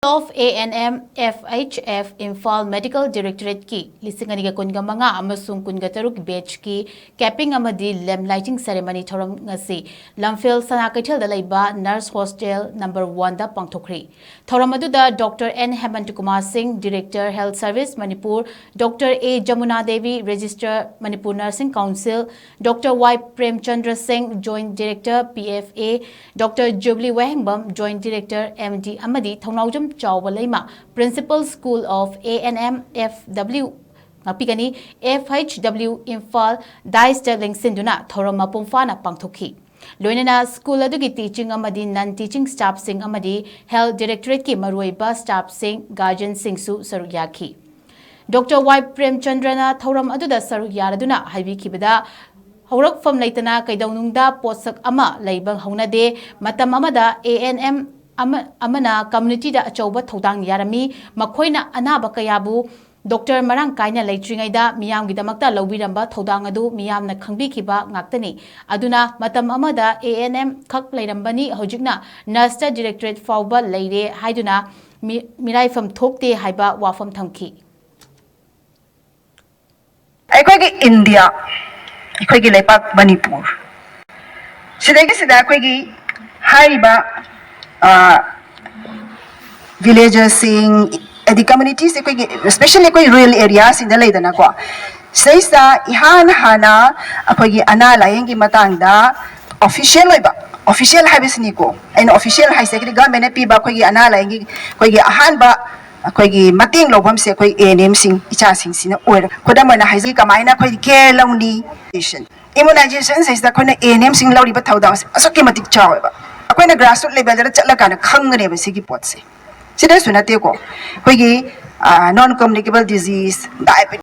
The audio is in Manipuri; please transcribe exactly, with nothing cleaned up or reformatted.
Of A N M F H F Imphal Medical Directorate ꯀꯤ ꯂꯤꯁꯤꯡ ꯑꯅꯤꯒ ꯀꯨꯟꯒ ꯃꯉꯥ ꯑꯃꯁꯨꯡ ꯀꯨꯟꯒ ꯇꯔꯨꯛ batch ꯀꯤ capping ꯑꯃꯗꯤ lamp lighting ceremony ꯊꯧꯔꯝ ꯉꯁꯤ ꯂꯝꯐꯦꯜ ꯁꯅꯥ ꯀꯩꯊꯦꯜꯗ ꯂꯩꯕ Nurse Hostel number one ꯗ ꯄꯥꯡꯊꯣꯛꯈ꯭ꯔꯤ꯫ ꯊꯧꯔꯝ ꯑꯗꯨꯗ Doctor N ꯍꯦꯃꯟꯇ ꯀꯨꯃꯥꯔ ꯁꯤꯡ, Director Health Service Manipur, Doctor A Yamuna Devi, Registrar Manipur Nursing Council, Doctor Y Premchandra ꯁꯤꯡ, Joint Director P F A, Doctor ꯖꯨꯕꯂꯤ Wahengbam, Joint Director M D ꯑꯃꯗꯤ ꯊꯧꯅꯥꯎꯖꯝ ꯆꯥꯎꯕ ꯂꯩꯃ, Principal School of A N M F W, ꯉꯥꯛꯄꯤꯒꯅꯤ, F H W Imphal, dais ꯇ ꯂꯦꯡꯁꯤꯟꯗꯨꯅ ꯊꯧꯔꯝ ꯃꯄꯨꯡ ꯐꯥꯅ ꯄꯥꯡꯊꯣꯛꯈꯤ꯫ ꯂꯣꯏꯅꯅ school ꯑꯗꯨꯒꯤ teaching ꯑꯃꯗꯤ non teaching staff ꯁꯤꯡ ꯑꯃꯗꯤ Health Directorate ꯀꯤ ꯃꯔꯨꯑꯣꯏꯕ staff ꯁꯤꯡ, guardian ꯁꯤꯡꯁꯨ ꯁꯔꯨꯛ ꯌꯥꯈꯤ꯫ Doctor Y ꯄ꯭ꯔꯦꯝꯆꯟꯗ꯭ꯔꯅ ꯊꯧꯔꯝ ꯑꯗꯨꯗ ꯁꯔꯨꯛ ꯌꯥꯔꯗꯨꯅ ꯍꯥꯏꯕꯤꯈꯤꯕꯗ, ꯍꯧꯔꯛꯐꯝ ꯂꯩꯇꯅ ꯀꯩꯗꯧꯅꯨꯡꯗ ꯄꯣꯠꯁꯛ ꯑꯃ ꯂꯩꯕ ꯍꯧꯅꯗꯦ꯫ ꯃꯇꯝ ꯑꯃꯗ A N M ꯑꯃ, ꯑꯃꯅ community ꯗ ꯑꯆꯧꯕ ꯊꯧꯗꯥꯡ ꯌꯥꯔꯝꯃꯤ꯫ ꯃꯈꯣꯏꯅ ꯑꯅꯥꯕ ꯀꯌꯥꯕꯨ doctor ꯃꯔꯥꯡ ꯀꯥꯏꯅ ꯂꯩꯇ꯭ꯔꯤꯉꯩꯗ ꯃꯤꯌꯥꯝꯒꯤꯗꯃꯛꯇ ꯂꯧꯕꯤꯔꯝꯕ ꯊꯧꯗꯥꯡ ꯑꯗꯨ ꯃꯤꯌꯥꯝꯅ ꯈꯪꯕꯤꯈꯤꯕ ꯉꯥꯛꯇꯅꯤ꯫ ꯑꯗꯨꯅ ꯃꯇꯝ ꯑꯃꯗ A N M ꯈꯛ ꯂꯩꯔꯝꯕꯅꯤ, ꯍꯧꯖꯤꯛꯅ nurse ꯇ directorate ꯐꯥꯎꯕ ꯂꯩꯔꯦ ꯍꯥꯏꯗꯨꯅ ꯃꯤ-, ꯃꯤꯔꯥꯏꯐꯝ ꯊꯣꯛꯇꯦ ꯍꯥꯏꯕ ꯋꯥꯐꯝ ꯊꯝꯈꯤ꯫ ꯑꯩꯈꯣꯏꯒꯤ ꯏꯟꯗꯤꯌꯥ, ꯑꯩꯈꯣꯏꯒꯤ ꯂꯩꯄꯥꯛ ꯃꯅꯤꯄꯨꯔ, ꯁꯤꯗꯒꯤꯁꯤꯗ ꯑꯩꯈꯣꯏꯒꯤ ꯍꯥꯏꯔꯤꯕ, ꯑ, villages ꯁꯤꯡ, ꯍꯥꯏꯗꯤ communities ꯁꯦ ꯑꯩꯈꯣꯏꯒꯤ, especially ꯑꯩꯈꯣꯏ rural area ꯁꯤꯡꯗ ꯂꯩꯗꯅꯀꯣ, ꯁꯤꯗꯩꯁꯤꯗ ꯏꯍꯥꯟ ꯍꯥꯟꯅ ꯑꯩꯈꯣꯏꯒꯤ ꯑꯅꯥ ꯂꯥꯌꯦꯡꯒꯤ ꯃꯇꯥꯡꯗ official ꯑꯣꯏꯕ, official ꯍꯥꯏꯕꯁꯤꯅꯤꯀꯣ, ꯑꯩꯅ official ꯍꯥꯏꯁꯦ ꯍꯥꯏꯗꯤ government ꯅ ꯄꯤꯕ ꯑꯩꯈꯣꯏꯒꯤ ꯑꯅꯥ ꯂꯥꯌꯦꯡꯒꯤ ꯑꯩꯈꯣꯏꯒꯤ ꯑꯍꯥꯟꯕ ꯑꯩꯈꯣꯏꯒꯤ ꯃꯇꯦꯡ ꯂꯧꯐꯝꯁꯦ ꯑꯩꯈꯣꯏ A N M ꯁꯤꯡ ꯏꯆꯥꯁꯤꯡꯁꯤꯅ ꯑꯣꯏꯔꯦ꯫ ꯈꯨꯗꯝ ꯑꯣꯏꯅ ꯍꯥꯏꯖꯩ, ꯀꯃꯥꯏꯅ ꯑꯩꯈꯣꯏ care ꯂꯧꯅꯤ? Immunization ꯁꯤꯗ ꯑꯩꯈꯣꯏꯅ A N M ꯁꯤꯡ ꯂꯧꯔꯤꯕ ꯊꯧꯗꯥꯡꯁꯦ ꯑꯁꯨꯛꯀꯤ ꯃꯇꯤꯛ ꯆꯥꯎꯋꯦꯕ꯫ ꯑꯩꯈꯣꯏꯅ grassroot level ꯗ ꯆꯠꯂꯀꯥꯟꯗ ꯈꯪꯒꯅꯦꯕ ꯁꯤꯒꯤ ꯄꯣꯠꯁꯦ꯫ ꯁꯤꯗꯁꯨ ꯅꯠꯇꯦꯀꯣ, ꯑꯩꯈꯣꯏꯒꯤ, ꯑ, non communicable disease, diabetes,